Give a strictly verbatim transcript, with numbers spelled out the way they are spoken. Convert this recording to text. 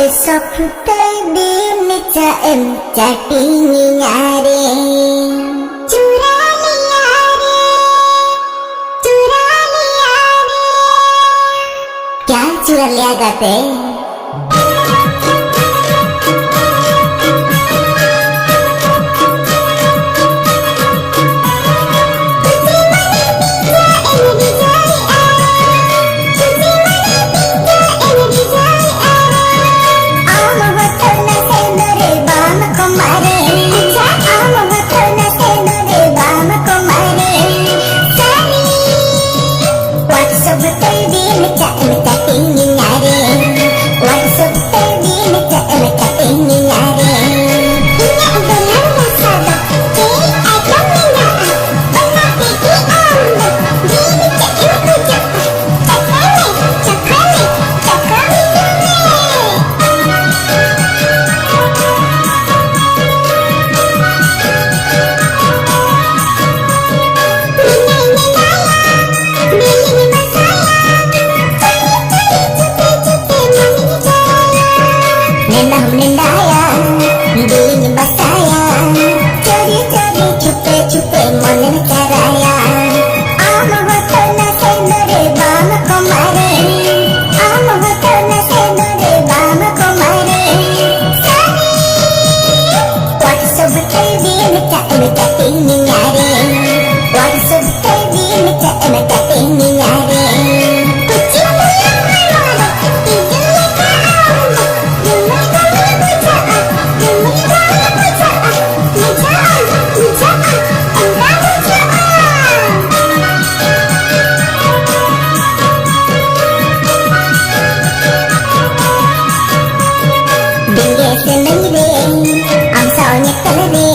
ᱥᱚᱯᱛᱟᱭ ᱫᱤᱱ ᱪᱟᱜ ᱮᱢ ᱪᱟᱹᱴᱤᱧᱟ ᱨᱮ᱾ ᱪᱩᱨᱟ ᱞᱤᱭᱟ ᱨᱮ, ᱪᱩᱨᱟ ᱞᱤᱭᱟ ᱨᱮ᱾ क्या चुरा लिया गाते? ᱱᱮᱸᱰᱟ ᱦᱚᱸᱢ ᱱᱮᱸᱰᱟᱭᱟ, ᱫᱩᱞᱤᱧ ᱵᱟᱥᱟᱭᱟ, ᱪᱳᱨᱤ ᱪᱳᱨᱤ ᱪᱷᱩᱯᱮ ᱪᱷᱩᱯᱮ ᱢᱚᱱᱮᱢ ᱪᱟᱨᱟᱭᱟ᱾ ᱟᱢ ᱦᱚᱸᱛᱚ ᱱᱟᱥᱮ ᱫᱚᱨᱮ ᱵᱟᱢ ᱠᱚᱢᱟᱨᱮ, ᱟᱢ ᱦᱚᱸᱛᱚ ᱱᱟᱥᱮ ᱫᱚᱨᱮ ᱵᱟᱢ ᱠᱚᱢᱟᱨᱮ᱾ ᱥᱟᱹᱨᱤ, WhatsApp ᱛᱮ ᱫᱤᱱ ᱪᱟᱜ ᱢᱮᱛᱟᱛᱤᱧ ᱨᱮ, WhatsApp ᱛᱮ ᱫᱤᱱ ᱪᱟᱜ ᱢᱮᱛᱟᱛᱤᱧ ᱨᱮ᱾ ᱵᱮᱸᱜᱮᱫ ᱥᱮᱸᱫᱮᱧ ᱨᱮ, ᱟᱢ ᱥᱟᱶ ᱧᱮᱯᱮᱞ ᱨᱮ,